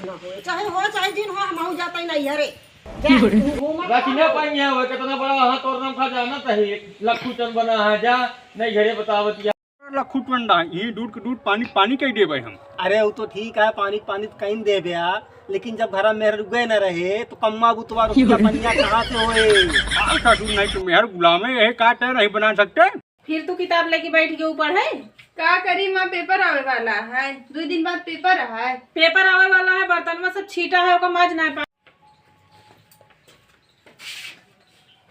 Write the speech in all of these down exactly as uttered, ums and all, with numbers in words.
ना होए, चाहे हो चाहे जिन हो, हमहू जाते नहीं हरे। जा, तू घूमा रखिया खाओ। पाई है, वो कितना बड़ा हाथ और नाम खा जाना तही, लखू चंद बना है, जा, नहीं घरे बतावत या। लखू टंडा, ई दूध के दूध, पानी के पानी कह देबे हम। अरे, वो तो ठीक है, पानी के पानी तो कहीं देबे आ, लेकिन जब घर में मेहर रुके न रहे, तो कम्मा बुतवा रुपया पनिया कहाँ से होए? का सासू नहीं तो मेहर गुलामे रहे, का तय नहीं बना सकते? फिर तू किताब लेके बैठ गयो पढ़े? का करी माँ, पेपर आवे वाला है, दो दिन बाद पेपर है। पेपर आवे वाला है, बर्तन में सब छीटा है, ओका माज ना पा।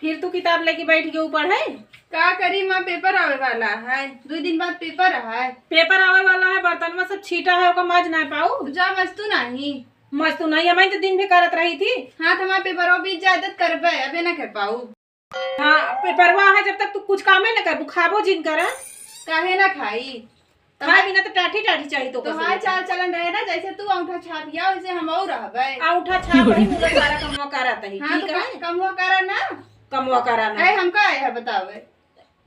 फिर तू किताब लेके बैठ गयो पढ़े? का करी माँ, पेपर आवे वाला है, दो दिन बाद पेपर है। पेपर आवे वाला है, बर्तन में सब छीटा है, ओका माज ना पाऊ। जा मस्तू नहीं। मस्तू नहीं, हम तो दिन भी करत रही थी। हाँ, तो हमारे पेपर वो बीत जाए तो करबे, अबे ना कर पाऊ। हाँ, पेपरवा है, जब तक तू कुछ कामे न करबू, खाबो जिन करा। काहे ना खाई? खाए बिना तो टाठी टाठी चाहिए तो तोहार चाल चलन रहे ना, जैसे तू अंगूठा छापिया, वैसे हम और रहबे। अंगूठा छाप रही, मुझे सारा कमवा करत ही, हाँ, ठीक तो है? कमवा करा ना। कमवा करा ना। अरे, हम का है बतावे?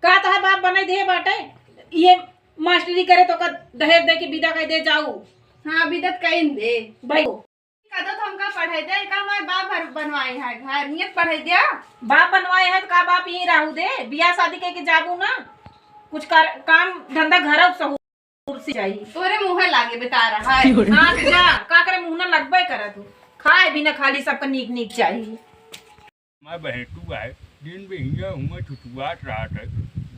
का तो है बाप बनाई दे बाटे, ये मास्टरी करे तो का दहेज दे के विदा कर दे जाऊ। हाँ, विदा तो कहीं दे। भाई, कदो तो हमका पढ़े दे, का हमारे बाप भर बनवाए है घर, नियत पढ़े दिया। बाप बनवाए है तो का बाप यहीं रहू दे, बियाह शादी के, के जाबू ना, कुछ कर, काम धंधा घर सहूर से जाई। तोरे मुँह लागे बता रहा है। हाँ, तो जा, का करे, मुँह ना लगबे करा तू, खाए बिना खाली सबका नीक नीक चाहिए। मैं बहेटू है, दिन में हियाँ हुआँ छुटुआत रहत है,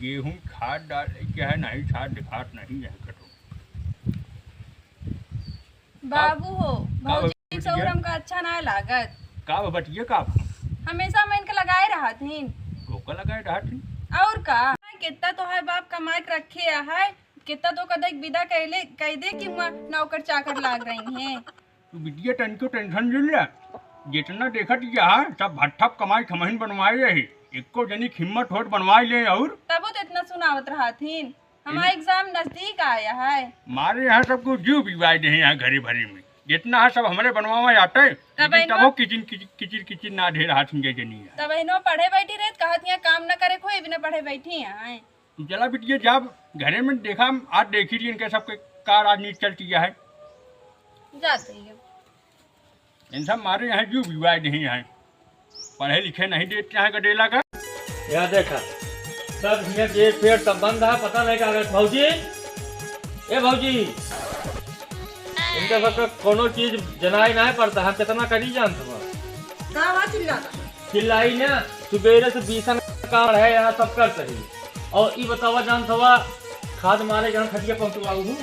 गेहूँ खाद डाल के है, नहीं खाद दिखात नहीं है कटो। बाबू हो, का भौजी के ससुर हमका अच्छा ना लागत। का बा बटिया का बा? हमेशा हम इनके लगाए रहत हिन। ओका लगाए रहत हिन? और का? कितना तोहार बाप कमाए के रखे है, कितना तो कदे विदा कैले, कह दे कि हुआँ नौकर चाकर लाग रही हैं। तू बिटिया तनिको tension जिन ले, जितना देखत यहाँ सब भट्ठप कमाई खमहिन बनवाए रही, एको जनी के हिम्मत होत बनवाए ले और। तबो तो इतना सुनावत रहत हिन। हमारा exam नजदीक आया है। मारे यहाँ सबको जीव बिवाए दे यहाँ घरे भरे में। जितना है सब हमरे बनवावा आटे, लेकिन तबहिनो तबो किचिन, किचिन, किचिर, किचिर ना ढेर हाथ में जनी है। तबहिनो पढ़े बैठी रहे, कहत यहाँ काम ना करे, कोई बिना पढ़े बैठी है। तू चला बिटिया, जा घरे में देखा, हम आज देखी रही इनके सबके का राजनीति चलती है। जाते ही है। इन सब मारे यहाँ जीव बिवाए नहीं है, पढ़े लिखे नहीं देते हैं गडेला का। या देखा, सब हियाँ गेट फेट सब बंद है, पता नहीं का करे। भौजी, ए भौजी, इनका सबका कोनो चीज जनाई नहीं पड़ता, हम कितना करी जानत हो। का बा चिल्लाता? चिल्लाई ना, सुबेरे से बीसन काम है यहाँ सब कर सही। और ई बतावा जानत हवा, खाद मारे के हम खदिया पहुँचवाऊ हूँ।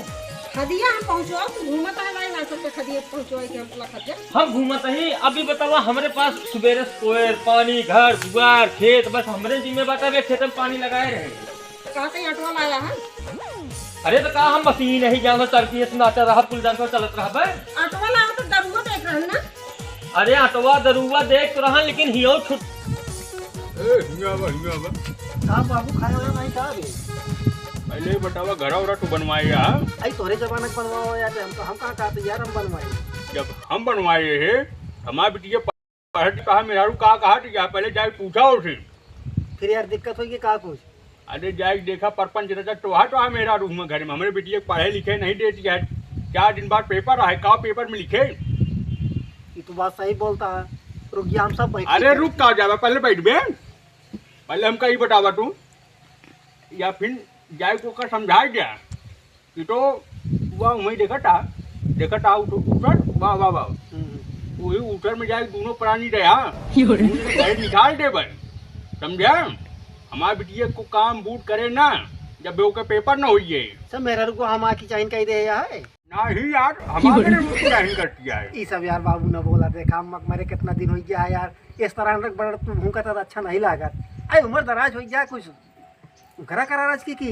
खदिया हम पहुँचवाऊ, तू घूमत है भाई, वहाँ सबके खदिया पहुँचवाई के हम अपना खदिया। हम घूमत ही, अभी बतावा, हमरे पास सुबेरे से कोयर, पानी, घर, दुआर, खेत, बस हमरे जिम्मे बात है, खेत में पानी लगाए रहे। कहाँ से ऑटो लाया है? अरे तो का हम मशीन नहीं जानत, चलती है, सुनाता रहा, पुल जानता चलत रहा बे। ऑटो लाया तो दरुआ देख रहा है ना? अरे ऑटोवा दरुआ देख तो रहा, लेकिन हियो छुट। ए, हियाँ बा, हियाँ बा। का बाबू खाए वाला नहीं का बे? पहले ही बतावा, घरा उरा तू बनवाए या? आई तोरे जमाना के बनवाओ यार, हम तो, हम कहाँ कहते यार हम बनवाए। जब हम बनवाए है, हमार बिटिया पढ़त कहा मेहरारू का कहा तो या पहले जाए पूछा उसे। फिर यार दिक्कत होई कि का कुछ? अरे जाए देखा परपंच रहता तो वहाँ तो हाँ मेहरारू हुआ घर में, हमरे बिटिया के पढ़े लिखे नहीं देती है। चार दिन बाद पेपर है, का पेपर में लिखे? ये तो बात सही बोलता है। रुक जा, हम सब बैठ अरे रुक का जावे, पहले बैठ बे, पहले हमका ई बतावा तू, या फिर जाए को का समझाए दिया कि तो वह वहीं देखा था, देखा था उठ-, उठर, वाह, वाह, वाह। हम्म। वही उठर में जाए दोनों प्राणी रहे, हाँ। यो रे। उन्हें घर निकाल दे भाई, समझे? हमारे बिटिया को काम बूट करे ना, जब ओके पेपर ना होइए। सब मेहरारू को हम आखी चाहिन कह दे है। नहीं यार, हमारे लिए कुछ नहीं करती है। ई सब यार बाबू न बोला, देखा हम मरे कितना दिन हो गया है यार, इस तरह रख बड़ा तू भूखा था तो अच्छा नहीं लागत। आई उम्र दराज हो गया कुछ, उकरा करा राज की की।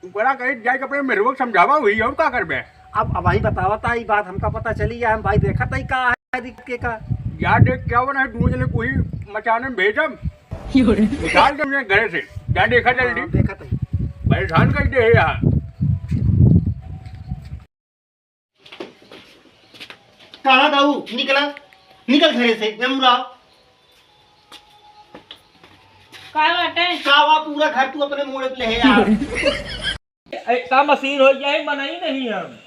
उकरा कहीं जाए के अपने मेहरुआ के समझावा हुई और का करबे? अब, अब भाई बतावा ता ई बात हमका पता चली या हम भाई देखा ता ई का है दिक्कत के का। या देख क्या बना है, दोनों जने कोई मचाने में भेजम। यो रे। निकाल दे मुझे घरे से, जा देखा जल्दी। हाँ, देखा ता ई। परेशान कर दे है यहाँ। कहाँ दाऊ? निकला, निकल घरे से, ए मुरा। का बाटे? का वा, पूरा घर तू अपने मोड़े पे ले है यार। ए, का मशीन हो गया है, मनाई नहीं हम।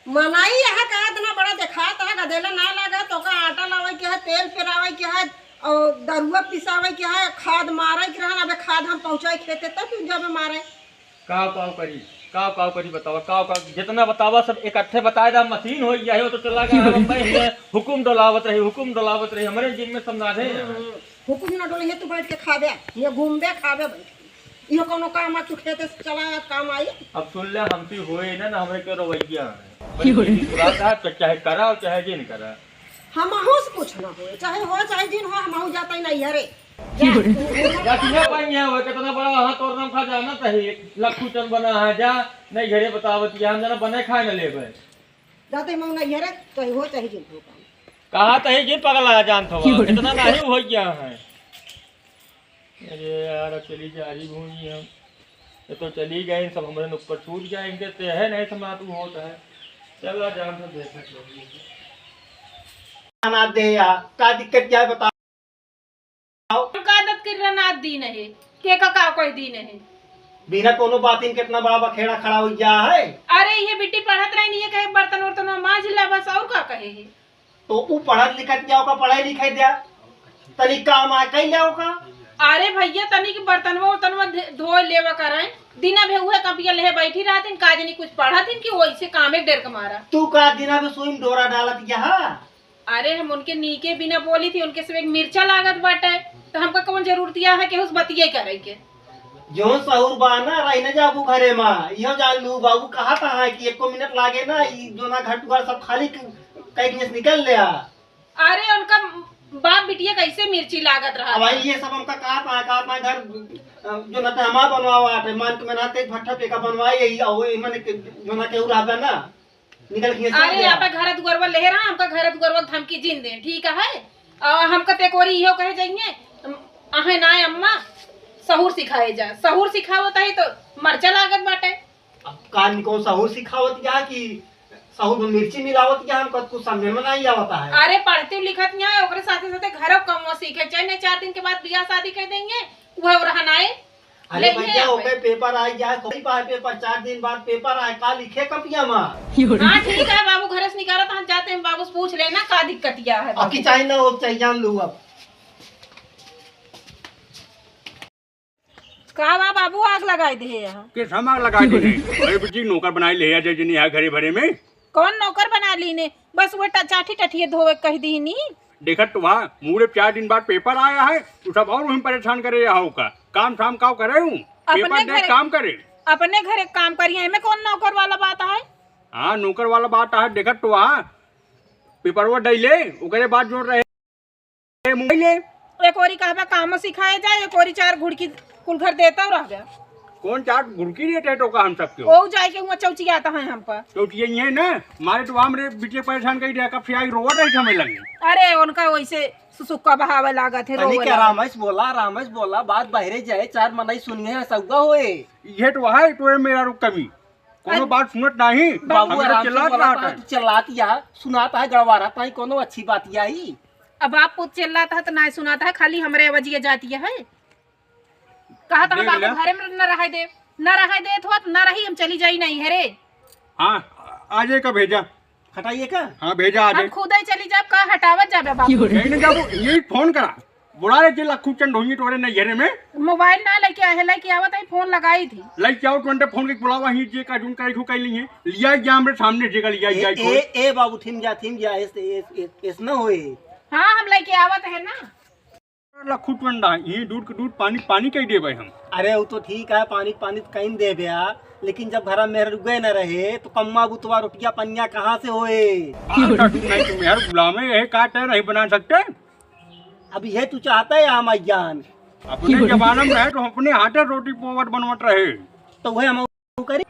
मनाई यहाँ का इतना बड़ा देखात है, का देला ना लागा, तो का आटा लावे के है, तेल पेरावे के है, और दरुआ पिसावे के है, खाद मारे के रहन, अबे खाद हम पहुँचाए खेते, तब तू जाबे मारे। काव काव करी, काव काव करी, बतावा, काव काव, जितना बतावा सब इकट्ठे बताए दा, मशीन हो गया है, वो तो चला गया, हम भाई, ये हुकुम डोलावत रही, हुकुम डोलावत रही, हमरे जिम में समझा दे। हम्म, हुकुम ना डोले, ये तू बैठ के खाबे, ये घूमबे, खाबे, बैठ के। इहो कौनो काम आ, तू खेते से चला आ, काम आई। अब सुन ले, हमसे होए ना, ना हमरे के रवैया है। बड़ी की बात है, तो चाहे करा और चाहे जिन करा। हमहू से कुछ ना होए, चाहे हो चाहे जिन हो, हमहू जाता ही नहीं, अरे। जा, तू हो। जा, तू ना पाई है, वो कितना बड़ा हाथ और नाम खा जाना चाहिए, लखू चंद बना है, जा, नहीं घरे बतावत, ये हम जना बने खाए न लेबे। जाते हम नहीं, अरे, चाहे हो चाहे जिन हो काम। कहा तही जिन पगला जान थवा, इतना नहीं हो गया है। अरे यार, अब चली जा रही भूमि हम। ये तो चली गई, सब हमरे ऊपर छूट जाएंगे, ते है नहीं समात होता है। चला जान तो देखा चलिए। अनाथ दे यार, का दिक्कत क्या है बताओ? का आदत कर रहा ना दिन है, के का, का कोई दिन है? बिना कोनो बात इनके इतना बड़ा बखेड़ा खड़ा हो गया है। अरे ये बिट्टी पढ़त रही नहीं है, कहे बर्तन वर्तन मांझ ला बस, और का कहे है? तो ऊ पढ़त लिखत क्या ओका पढ़ाई लिखाई द्या, तनी काम आए कई ल्या ओका। अरे भैया, तनी के बर्तनवा उर्तनवा धे-, धोए लेवा करें, दिना भे उहे कपिया लेहे बैठी रहतिन, का जनी कुछ पढ़तिन कि वैसे कामे डेर के मारा। तू का दिना भे सुई में डोरा डालत क्या हा? अरे हम उनके नीके बिना बोली थी, उनके सिवा एक मिर्चा लागत बाटे, तो हमका कौन जरूरत या है केहू से बतिये करे के? जौन सहूर बा ना, रही न जाबू घरे मा। इहो जान लू, बाबू कहा था कि एको मिनट लागे ना, ई जोना घर दुआर सब खाली क-, कई दिन से निकल ले आ। अरे, उनका बाप बिटिया कैसे मिर्ची लागत रहा अब था। भाई, ये सब हमका कहा था, कहा था घर, अ, जो ना ते हमार बनवावा आटे, मान के मेहनत एक भट्ठा पे का बनवाई यही, और वो इमन के, जो ना केहू रहबे ना, निकल के अरे, आप घर दुआरवा ले रहा, हमका घर दुआरवा धमकी जिन दे, ठीक है? और हमका ते कोरी इहो कहे जाइए, अहे ना अम्मा, सहूर सिखाए जा, सहूर सिखावत है तो मर्चा लागत बाटे। अब का निको सहूर सिखावत या कि सहूर में मिर्ची मिलावत या, हमका कुछ समझे में नहीं आवता है। अरे, पढ़ते लिखत नहीं है, ओकरे साथे साथे घरो कमवा सीखे, चाहे नहीं चार दिन के बाद बियाह शादी कर देंगे, वह रहना है। अरे ले भैया, आवे। ओके पेपर आ गया है, कई बार पेपर, चार दिन बाद पेपर आए, का लिखे कपिया मा? हाँ, ठीक है बाबू, घरे से निकाला तो हम जाते हैं, बाबू से पूछ लेना का दिक्कत या है अब की बाबू। चाही ना, वो चाही जान लू अब। का बा बाबू, आग लगाई दे यहाँ। किस हम आग लगाई दे हैं? अरे बिटिया, नौकर बनाई ले आ जाए जनी यहाँ घरे भरे में। कौन नौकर बना लीने? बस वो ट-, चाठी टठिए धोवे कह दीनी। देखत तो वहाँ, मूड़े चार दिन बाद पेपर आया है, तू सब और वहीं परेशान करे यहाँ का। काम शाम काव करे हूँ? अपने पेपर देख घरे, काम करे। अपने घरे काम करिए, एमे कौन नौकर वाला बात है? हाँ, नौकर वाला बात है, देखत तो वहाँ, पेपरवा डैले, ओकरे बाद जोर रहे, मोबाइले। एक ओरी कहबा काम सिखाए जाए, एक ओरी चार घुड़की कुल घर देता रहबे। कौन चार घुड़की देते तो का हम सबके? ओ जाए के हुआ चौचियाता है हम पर। चौचिया ये ना, मारे तो हमरे बिटिया परेशान कई दिया, कब से आई रोवत रही हमें लगे। अरे उनका वैसे सुसुक्का बहावे लागत है, तनी रोवे क्या लागत। रामेश बोला, रामेश बोला, बात बहरे जाए, चार मनई सुनिए, सौगा होए। ये तो है, तो ये मेरा रुक कमी। कोनो अरे बात सुनत नहीं, बाबू, हमरे आराम से चिल्लात बोला, रहत कहाँ है। तू चिल्लात या, सुनात है, गड़बड़ात है, कोनो अच्छी बात या ही। अब आप पुत चिल्लात है तो नहीं सुनात है, खाली हमरे आवाजिया जाती है। कहा था देख बाबू ले। घरे में न रहे दे, न रहे दे तो न रही, हम चली जाई नहीं है रे। हाँ, आ जाए का भेजा। हटाइए का? हाँ, भेजा आ हम जाए। खुद ही चली जाब, का हटावत जाबे बाबू? यही ना जाबो, यही फोन करा। बुला ले जे लखू चंद होइए तोरे नैहरे में। मोबाइल ना लेके आए, लेके आवत है, फोन लगाई थी। लेके आओ, तुरंते फोन के बुलावा ही, जे का जून का इखू कर ली है। लिया गया हमरे सामने, जे का लिया ए, गया इखू। ए, ए बाबू, थिम जा, थिम जा, ऐस, ऐस, ऐस, ऐस ना होए। हाँ, हम लेके आवत है ना। लखू टंडा, ये दूध के दूध, पानी पानी कह देबे हम। अरे, वो तो ठीक है, पानी पानी तो कहीं देबे आ, लेकिन जब घर में मेहर रुके न रहे, तो कम्मा बुतवा रोटिया पनिया कहाँ से होए? आज का दूध नहीं तो मेहर गुलामे रहे, का तय नहीं बना सकते? अब ये तू चाहता है हम अज्ञान? अपने जमाना में रहे तो हम अपने हाथे रोटी पोवत बनवत रहे। तो वह हम करी।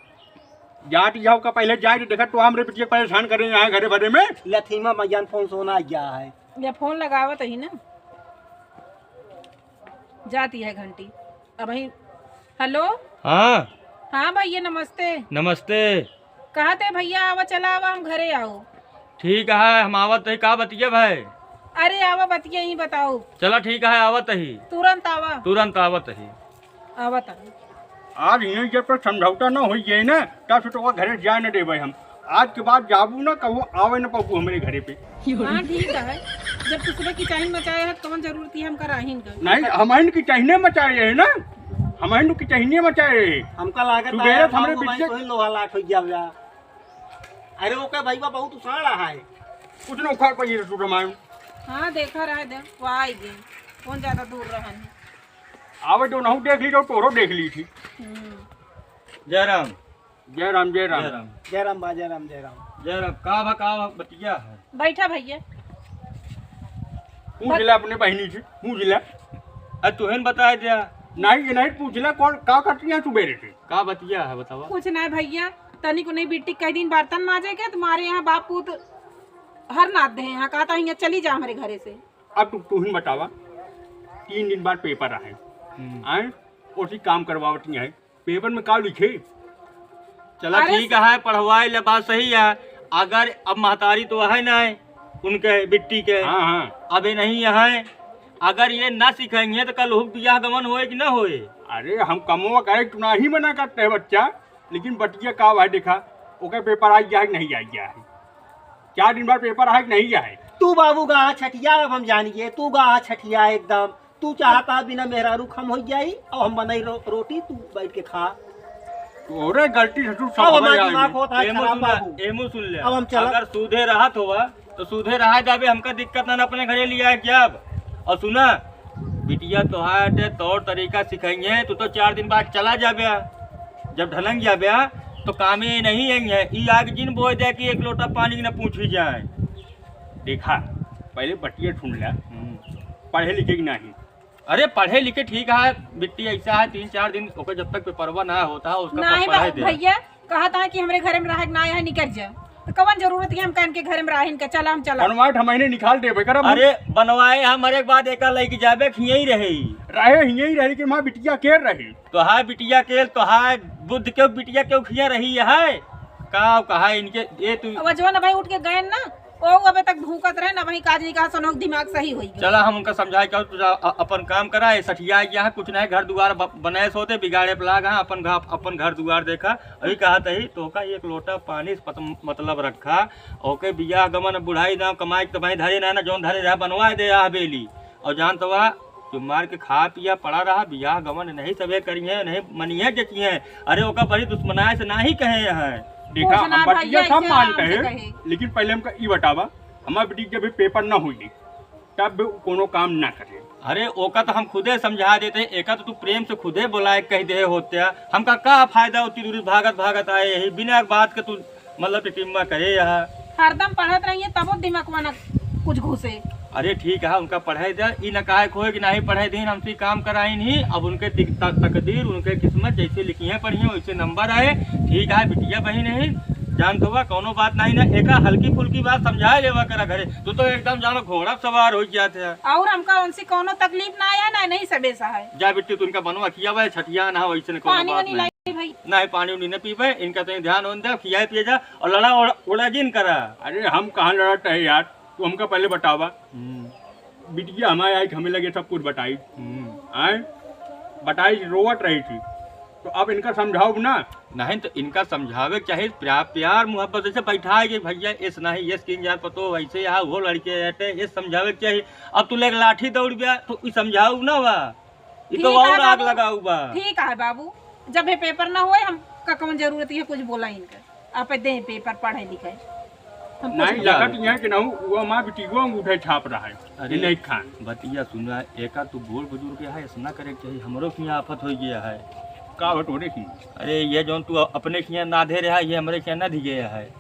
जात जाओ का पहले जाए तो देखा तो हमरे बिटिया परेशान करे यहाँ घरे भरे में। लथीमा मजान फोन सोना गया है। ले फोन लगावत ही ना। जाती है घंटी। अब ही। हेलो। हाँ। हाँ भैया नमस्ते। नमस्ते। कहते भैया आवा, चला आवा, हम घरे आओ। ठीक है, हम आवत ही। का बतिया भाई? अरे आवा बतिया ही बताओ। चला ठीक है, आवत ही। तुरंत आवा। तुरंत आवत ही। आवत ही। आज इन्हें जब तक समझौता ना होई जाए ना, तब से तो ओका घरे जाए न देबे हम। आज के बाद जाबू ना, कबो आवे ना पाबू हमरे घरे पे। हाँ, ठीक है। जब तू सुबह किचहिन मचाए है, तो कौन जरूरत है हमका राहिन का? नहीं, हमहिन किचहिने मचाए है ना, हमहिन किचहिने मचाए है। हमका लागत सुबेरे है, से हमरे बाबू भाई बिटिया तोही लोहा लाट हो गया बा। अरे, ओके भईया बहुत उसाड़ रहा है। कुछ ना उखाड़ पाइए ससुर हमारे। हाँ, देखा रहे दे, वो आई गए। कौन ज्यादा दूर रहन है? आवे तो नहु देख ली, तो तोरो देख ली थी। हम्म। जय राम। जय राम, जय राम। जय राम। जय राम बा, जय राम, जय राम। जय राम। का बा, का बा, बतिया है? बैठा भईया। पूछ ले अपने बहिनी से, पूछ ले। अरे तुहेन बताए दिया। नहीं, ये नहीं पूछ ले, कौन, का करती है सुबेरे से? का बतिया है, बतावा। कुछ नहीं भईया, तनी को नहीं बिट्टी कई दिन बर्तन माजे के, तुम्हारे यहाँ बाप पूत हर नाथ दे हैं, कहता है, "यहाँ चली जा हमरे घरे से।" अब तू, तुहिन बतावा, तीन दिन बाद पेपर आहे। हम्म। आए, ओसी काम करवावती है। पेपर में का लिखे? चला अरे ठीक है, पढ़वाए ले, बात सही है। अगर अब महतारी तो है ना, उनके बिट्टी के, हाँ, हाँ। अबे नहीं है, अगर ये ना सिखाएंगे तो कल हुक बियाह गमन होए कि ना होए? अरे हम कमवा करे तो ना ही मना करते हैं बच्चा, लेकिन बटिया का भाई देखा, ओकर पेपर आई गया है कि नहीं आई गया है? चार दिन बाद पेपर आहे कि नहीं आहे? तू बाबू गा छठिया, अब हम जानिए, तू गा छठिया एकदम। तू चाहता बिना मेहरारू खम हो जाई, अब हम बनाई रो-, रोटी, तू बैठ के खा। तोरे गलती से तू सब अब हमार हमारे दिमाग आएंगे। होता है एमो खराब सुन ले, बाबू। एमो सुन ले। अब हम चला। अगर सूधे रहत होवा, तो सूधे रहा जाबे, हमका दिक्कत ना, ना अपने घरे लिया है क्या अब? और सुना, बिटिया तोहार ते तौर तरीका सिखाइए, तू तो चार दिन बाद चला जाबे। जब ढलंग जाबे, तो कामे नहीं आई है। ई आग जिन बोए दे कि एक लोटा पानी न पूछी जाए। देखा, पहले बटिया सुन ले, हम्म। पढ़े लिखे कि नहीं? अरे पढ़े लिखे ठीक है, बिट्टी ऐसा है, तीन चार दिन ओके जब तक पेपरवा ना होता है, उसका नहीं पढ़ाई बाबू दे। भैया, कहत है कि हमरे घरे में रहे के ना है, निकल जा। तो कवन जरूरत है हम कहन के घरे में रहिन के? चला, हम चला। बनवाए हम महीने निकाल देबे करब हम। अरे बनवाए हम, मरे के बाद एका लइके जाबे कि हियई रहे। रहे हियई रहे, लेकिन माँ बिटिया के रहे? तो हाय बिटिया के, तो हाय बुद्ध के बिटिया के खिया रही है। का कहा इनके, ये तू अब जो ना भाई उठ के गए ना, ओ अबे तक भूकत रहे ना, वही काज नहीं कहा, सनोक दिमाग सही होई गया। चला हम उनका समझाए के, तू जा, अ-, अपन काम करा, ये सठिया गया है, कुछ नहीं, घर दुआर ब-, बनाए सोते, बिगाड़े पे लाग है, अपन घर, अपन घर दुआर देखा। अभी कहा तही, तो का एक लोटा पानी से पत-, मतलब रखा, ओके बियाह गमन बुढ़ाई ना कमाई के तबाही धरे ना, ना जौन धरे रहा बनवा दे आ बेली। और जान तो वह जो मार के खा पिया पड़ा रहा, बियाह गमन नहीं सबे करिए, नहीं मनिए जचिए। अरे ओका बड़ी दुश्मनाए से ना ही कहे हैं। देखा, कुछ ना हम बतिया भैया, सब ऐसे मानते आराम से हैं, कहे। लेकिन पहले हमका ई बतावा, हमार बेटी के भी पेपर ना हुई, तब भी कोनो काम ना करे। अरे ओका तो हम खुदे समझा देते, एका तो तू प्रेम से खुदे बोलाए कह दे होत्या, हमका का फायदा होती दूरी भागत भागत आए यही बिना बात के तू मतलब टिटिम्मा करे यहाँ। हरदम पढ़त रहिए तबो दिमागवा ना कुछ घुसे। अरे ठीक है, उनका पढ़ाई दे, ई न काहे खोए कि नाही पढ़ाई दीन, हमसे काम कराइन ही। अब उनके दिक-, त-, तकदीर, उनके किस्मत जैसे लिखी है पढ़िए वैसे नंबर आए। ठीक है बिटिया बहिन है, जान तो बा कौनो बात नहीं ना, एका हल्की फुल्की बात समझा लेवा करा घरे। तू तो एकदम जानो घोड़ा सवार हो जाते है। और हमका उनसे कौनो तकलीफ ना आया ना, नहीं सबे सा है। जा बिट्टी, तू उनका बनवा खियावा है, छठिया ना हो, ऐसे न कौनो पानी बात वानी नहीं। लाई भाई। नहीं पानी उनी न पीबे, इनका तनी ध्यान उन दे, खियाए पिए जा और लड़ा ओड़ा, ओड़ा जिन करा। अरे हम कहाँ लड़त है यार, तू हमका पहले बतावा। हम्म। बिटिया हमारे आई, हमें लगे सब कुछ बताई। हम्म। आए? बताई, रोवत रही थी। तो अब इनका समझाओ ना। नहीं तो इनका समझावे के चाहिए, प्यार, प्यार मोहब्बत से बैठाए के भैया, इस नहीं, इस किन जान पतो वैसे यहाँ वो लड़के रहते, इस समझावे के चाहिए। अब तू लेके लाठी दौड़ गया तो ई समझाऊ ना बा। ई तो ठीक है और आग बाबू। लगाऊ बा। ठीक है बाबू, जब ये पेपर ना होए, हम का कौन जरूरत है कुछ बोला इनका, आप दे पेपर पढ़े लिखे, हम कुछ नहीं, बोला। लगत यहाँ के ना, वो माँ बिटिया अंगूठे छाप रहा है। अरे, इन्हें खान। बतिया सुना, एका तू बूढ़ बुजुर्ग है, ऐसा ना करे के चाहिए, हमरो की आफत हो गया है। का हो तोरे की? अरे, ये जौन तू अपने खिया ना दे रहा, ये हमरे खिया ना दिए है।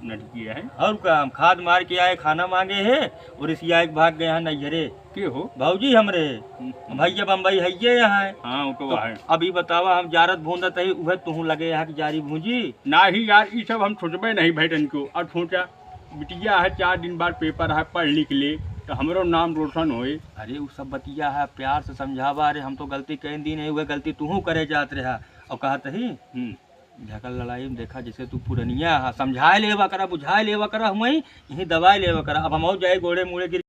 नटकिया है। और का, हम खाद मार के आए, खाना मांगे है और इसी आए के भाग गए हैं नैहरे। के हो? भौजी हमरे। हम्म। भैया बम्बई है ये यहाँ है। हाँ, वो तो तो है। अभी बतावा, हम जारत भूंदत है, उहे तुहूँ लगे यहाँ की जारी भूंजी। नाही यार, ई सब हम सोचबे नहीं भाई तनको। अब सोचा, बिटिया है, चार दिन बाद पेपर है, पढ़ लिख ले, तो हमरो नाम रोशन होए। अरे, उ सब बतिया है, प्यार से समझावा। अरे, हम तो गलती कहीं दी नहीं, वह गलती तुहूँ करे जात रहा। और कहत ही, हम्म। झगड़ लड़ाई में देखा, जैसे तू पुरनिया हा, समझाए लेवा करा, बुझाए लेवा करा, हम वहीं, यहीं दबाए लेवा करा। अब हम और जाए गोड़े मुड़े गिर